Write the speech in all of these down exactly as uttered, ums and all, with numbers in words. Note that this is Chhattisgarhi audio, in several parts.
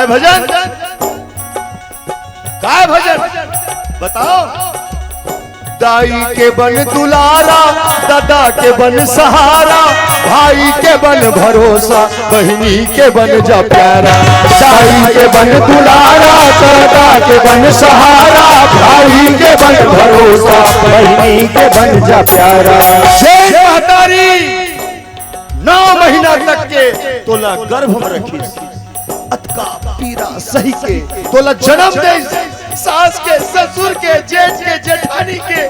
भजन, काय भजन बताओ? दाई के बन दुलारा, दादा के बन सहारा, भाई के बन भरोसा, बहिनी के बन जा प्यारा। दाई के बन दुलारा, दादा के बन सहारा, भाई के बन भरोसा, बहिनी के बन जा प्यारा। जय महतारी। नौ महीना तक के तोला गर्भ में रखिस, अतका पीरा सही के तोला जन्म दे, सास के, ससुर के, जेठ के, जेठानी के,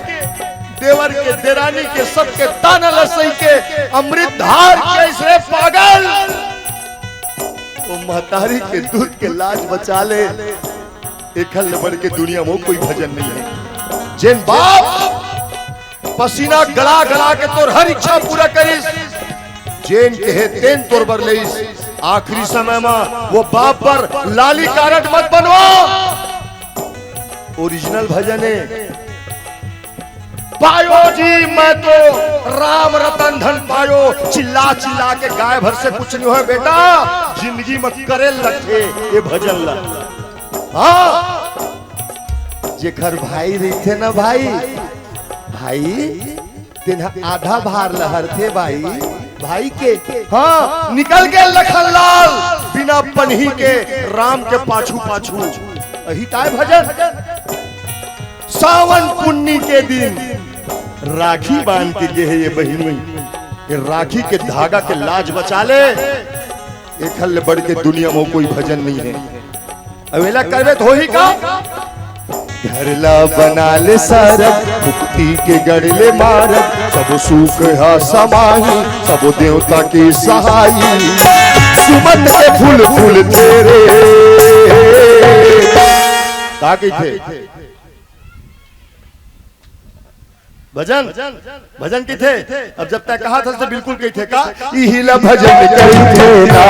देवर के, देरानी के, सबके ताना ला सही के, अमृत धार के ऐसे पागल, वो महतारी के दूध के लाज बचा ले, एखर ले बढ़ के दुनिया में कोई भजन नहीं है। जेन बाप पसीना गला गला के तोर हर इच्छा पूरा करिस, जेन कहे तेन तोर बर लेइस, आखिरी समय में वो बाप बर लाली कारड मत बनवा। ओरिजिनल भजन है। पायो जी मैं तो राम रतन धन पायो, चिल्ला चिल्ला के गाय भर से कुछ नहीं होय बेटा, जिंदगी में करे लगथे ये भजन ला। हाँ, जेकर भाई रहिथे ना भाई, भाई तेन ह आधा भार लहरथे भाई, भाई के। हाँ, निकल के लखनलाल बिना पनही के राम के पाछू पाछू। अही ताय भजन। सावन पुन्नी के दिन राखी बांध के गे हे ये बहिनी, ये राखी के धागा के लाज बचा ले। एखर ले बढ़ के दुनिया में कोई भजन नहीं है। अब एला करबे तो होही का? घर ला बना ले सारग, मुक्ति के गढ़ ले मारग, सब सुख हा समाही, सब देवता के सहाई। सुमन के फूल फूल तेरे, का कहिथे? भजन, भजन कहिथे। अब जब तक कहा था तो बिल्कुल कहिथे का, इहिला भजन कहिथे ना,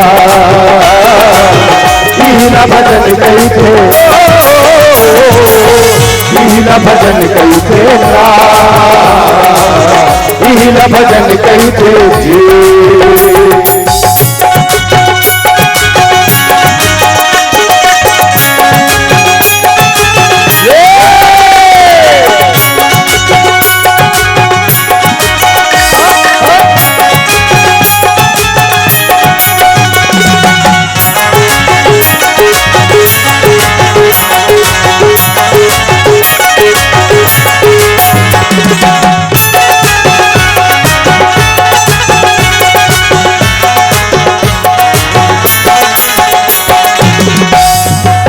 इहिला भजन कहिथे, इहिला भजन कहिथे ना, इहिला भजन कहिथे जी।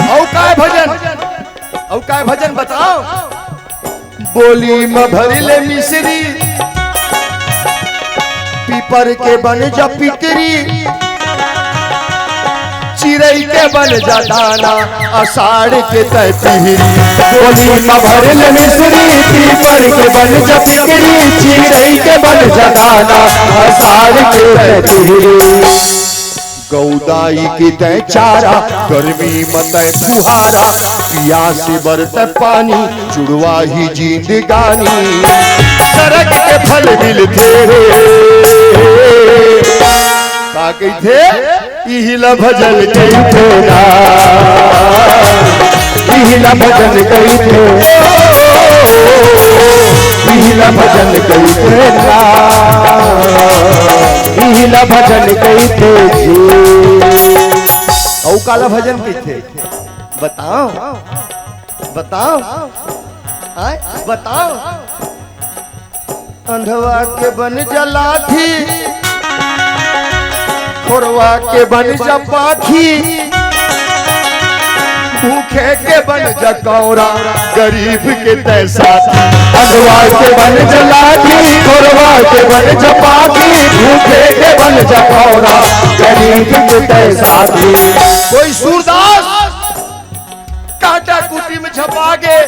अउ काय भजन? अउ काय भजन बताओ? बोली म भरी ले मिश्री, पीपर के बन जा पिकरी, चिरई के बन जा दाना, आषाढ़ के तय तिहरी। बोली म भरी ले मिश्री, पीपर के बन जा पिकरी, चिरई के बन जा दाना, आषाढ़ के तय तिहरी। गौदाई के तय चारा, गर्मी म तय फुहारा, पियास बर तय पानी, जुड़वा ही जिंदगानी। सरग के फल मिलथे रे। का कहिथे? इहिला भजन कहिथे ना, इहिला भजन कहिथे, इहिला भजन कहिथे ना, इहिला भजन कहिथे जी। अउ काला भजन कहिथे? बताओ, बताओ, आय, बताओ। अंधवा के बन जा लाठी, खोरवा के बन जा पाखी, भूखे के बन जा कौरा, गरीब के तय साथी। अंधवा के बन जा लाठी, खोरवा के बन जा पाखी, भूखे के बन जा कौरा, गरीब के तय साथी। कोई सूरदास काटा कुटी में झपा गे,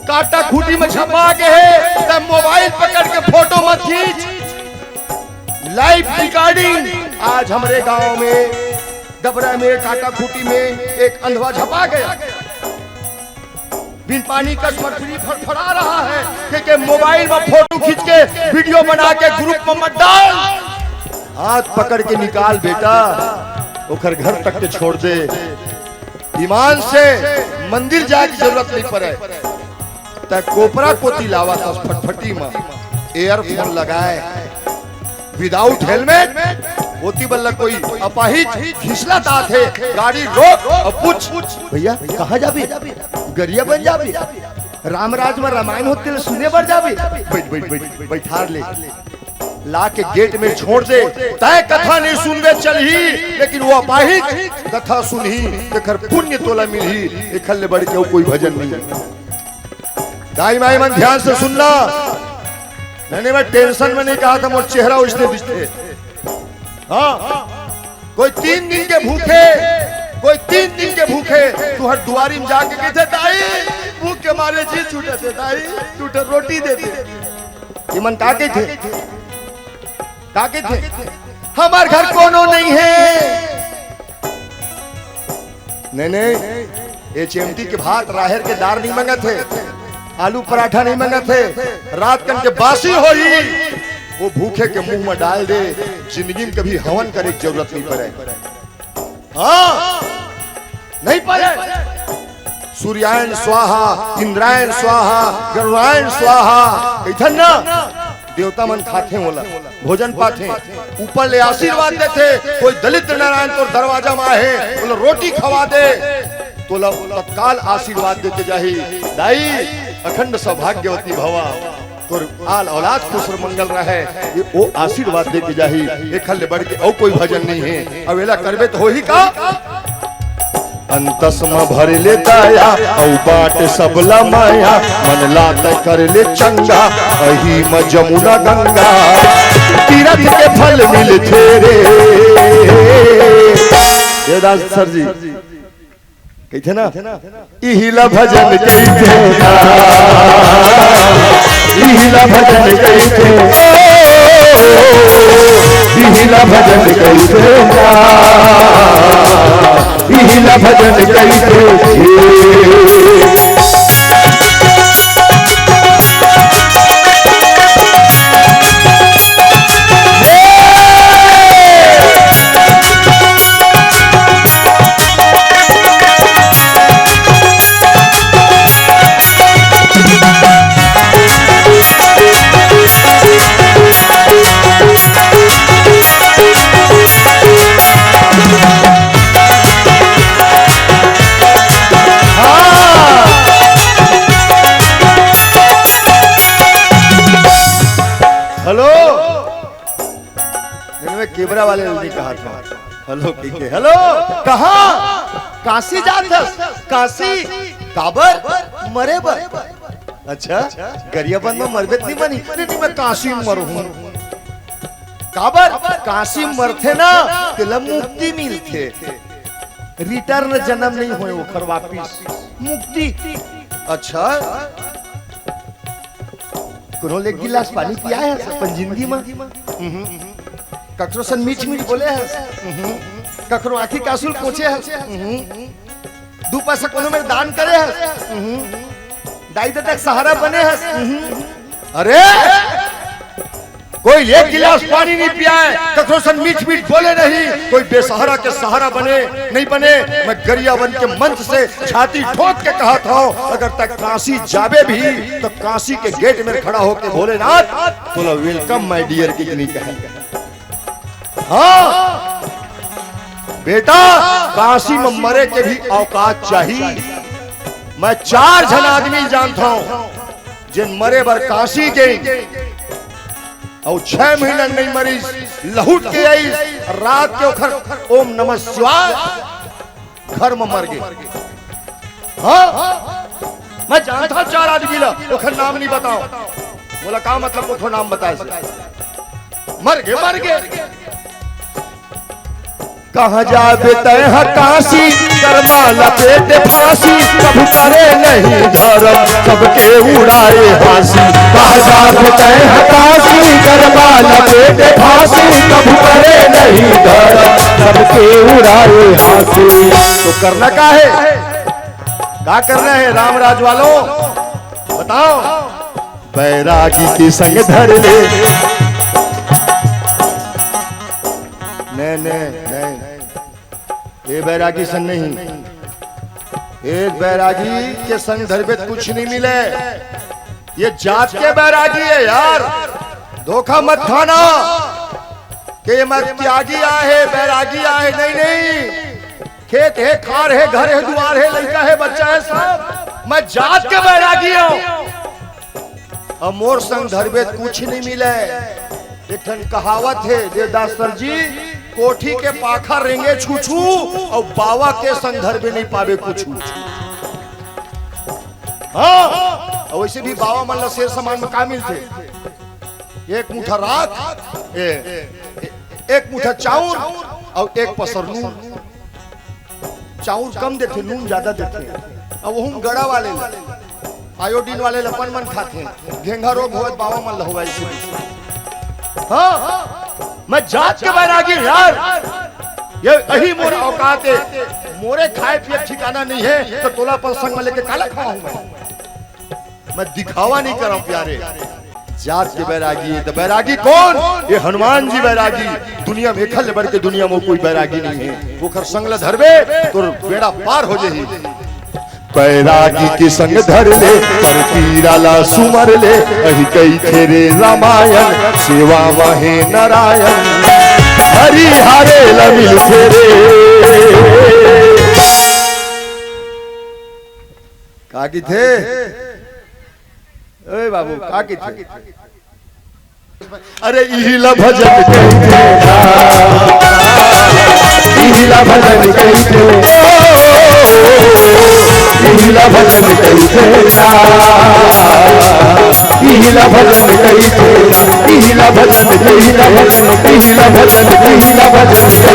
काटा खूटी में झपा गे हे, त मोबाइल पकड़ के फोटो मत खींच। Live recording. आज हमरे गांव में, डबरा में, काटा खूटी में एक अंधवा झपा गया। बिन पानी कस मरकरी फड़फड़ा रहा है, के, के मोबाइल में फोटो खींच के, वीडियो बना के ग्रुप में मत डाल। हाथ पकड़ के निकाल बेटा। ओखर घर तक के छोड़ दे। ईमान से मंदिर जाए के जरूरत नहीं पड़े। तै कोपरा कोती लावत हस फटफटी म, earphone लगाए, without helmet, ओती बल्ला कोई अपाहिज खिसलत आथे, गाड़ी रोक अउ पूछ, "भैया, कहाँ जाबे? गरियाबंद जाबे? रामराज म रामायण होथे, तेला सुने बर जाबे?" बैठ, बैठ, बैठ, बैठार ले। ला के गेट में छोड़ दे, तय कथा नहीं सुनबे चलही, लेकिन वो अपाहिज कथा सुनही, तेखर पुण्य तोला मिलही, एखर ले बढ़ के अउ कोई भजन नहीं। दाई माई मन ध्यान से सुनना, नहीं, नहीं, मैं tension में नहीं कहा था, मोर चेहरा उसने दिखते। हाँ, कोई तीन दिन के भूखे, कोई तीन दिन के भूखे, तुहर दुआरी में जाके कहते, "दाई, भूख के मारे जी छूटत हे, दाई, टूटे रोटी दे दे।" ये मन का कहिथे? का कहिथे? "हमार घर कोनो नहीं है।" नहीं, नहीं, ये चेमटी के भात, राहेर के दार नहीं मंगत हे, आलू पराठा नहीं मंगत हे, रात कन के बासी होही, वो भूखे के मुंह में डाल दे, जिंदगी में कभी हवन करे के जरूरत नहीं पड़े। हाँ, नहीं पड़े। सूर्यायन स्वाहा, इंद्रायन स्वाहा, गरुड़ायन स्वाहा, इधर ना, देवता मन खाथे ओला, भोजन पाथे, ऊपर ले आशीर्वाद देथे। कोई दलित नारायण तोर दरवाजा में आहे, ओला रोटी खवा दे, तोला तत्काल आशीर्वाद देके जाही, "दाई, अखंड सौभाग्यवती भवा।" तोर आल औलाद खुश मंगल रहे, ये ओ आशीर्वाद देके जाही। एखर ले बढ़ के अउ कोई भजन नहीं है। अब एला करबे तो होही का? अंतस म भर ले दया, अउ बाट सबला माया, मन ला तय कर ले चंगा, अही म जमुना गंगा, तीरथ के फल मिलथे रे। देवदास सर जी कहिथे ना, इहिला भजन कहिथे ना, इहिला भजन कहिथे, ओ, इहिला भजन कहिथे ना, इहिला भजन कहिथे। हेलो, नहीं, मैं कैमरा वाले नहीं कहा था। हेलो, ठीक है। हेलो, कहाँ? काशी जात हस? काशी? काबर? मरे बर। अच्छा, गरियाबंद में मरबे त नहीं बनी? नहीं, नहीं, मैं काशी में मरहूँ। काबर? काशी में मरथे ना, तेला मुक्ति मिलथे। Return जन्म नहीं होय ओखर वापिस। मुक्ति। अच्छा, कोनो ले एक गिलास पानी पियाए हस अपन जिंदगी में? उहुं। कखरो सन मीठ मीठ बोले हस? उहुं। कखरो आँखी के आंसू ल पोंछे हस? उहुं। दू पैसा कोनो मेर दान करे हस? उहुं। दाई ददा के सहारा बने हस? उहुं। अरे, कोई एक गिलास पानी नहीं पियाए, कखरो सन मीठ मीठ बोले नहीं, कोई बेसहारा के सहारा बने नहीं बने। मैं गरियाबंद के मंच से छाती ठोक के कहा था, अगर तक काशी जाबे भी तो काशी के गेट में खड़ा होके, "भोलेनाथ, तोला welcome my dear" के नहीं कहे। हाँ बेटा, काशी में मरे के भी औकात चाहिए। मैं चार झन आदमी जानता हूँ, जेन मरे बर काशी गे अउ छह महीना नहीं मरिस, लहुट के आइस, रात के ओखर ओम नमः शिवाय घर में मर गे। हाँ, मैं जानता हूँ चार आदमी ला, ओखर नाम नहीं बताओ। बोला, "का मतलब ओखर नाम बताए से?" मर गे, मर गे। कहाँ जाबे तैं ह काशी, करमा लपेटे फांसी, कभू करे नहीं धरम, सबके उड़ाए हांसी। कहाँ जाबे तैं ह काशी, करमा लपेटे फांसी, कभू करे नहीं धरम, सबके उड़ाए हांसी। तो करना का है? का करना है रामराज वालों? बताओ। बैरागी के संग धर ले। नहीं, नहीं, नहीं। बैरागी संग नहीं, एक बैरागी के संग धरबे त कुछ नहीं मिले। ये जात के बैरागी है यार, धोखा मत खाना कि ये मैं त्यागी आहे, बैरागी आहे, नहीं, नहीं। खेत है, खार है, घर है, दुआर है, लड़का है, बच्चा है, सब मैं जात के बैरागी हूँ। अब मोर संग धरबे त कुछ नहीं मिले। एक ठन कहावत है देवदास सर जी, कोठी के पाखा रेंगे छूछू, और बावा के संग धरबे नहीं पाबे कुछू। हाँ, और वैसे भी बावा मन ला सेर समान में का मिलथे? एक मुठा राख, ए, ए, एक मुठा चाउर और एक पसर नून। चाउर कम देथे, नून ज्यादा देथे। अब ओहू गड़ा वाले ला, आयोडीन वाले ला अपन मन खाथे, घेंघा रोग होवत बावा मन ला होवय इसीलिए। हाँ, मैं जात के बैरागी यार, ये यही मोर औकात है। मोरे खाए पिए ठिकाना नहीं है, तो तोला अपन संग में लेके काला खाऊं मैं? मैं दिखावा नहीं करम प्यारे। जात के बैरागी है, तो बैरागी कौन? ये हनुमान जी बैरागी। दुनिया में एखर ले बढ़ के दुनिया में कोई बैरागी नहीं है। ओखर संग ल धरबे, तोर बेड़ा पार हो जाही। बैरागी के संग धर ले, पर पीरा ला सुमर ले, अही कहिथे रे रामायण, सेवा माहे नारायण, हरि हरे ला मिलथे रे। का कहिथे? ए बाबू, का कहिथे? अरे इहिला भजन कहिथे ना, इहिला भजन कहिथे, इहिला भजन कहिथे ना, इहिला भजन कहिथे ना, इहिला भजन, इहिला भजन, इहिला भजन, इहिला भजन।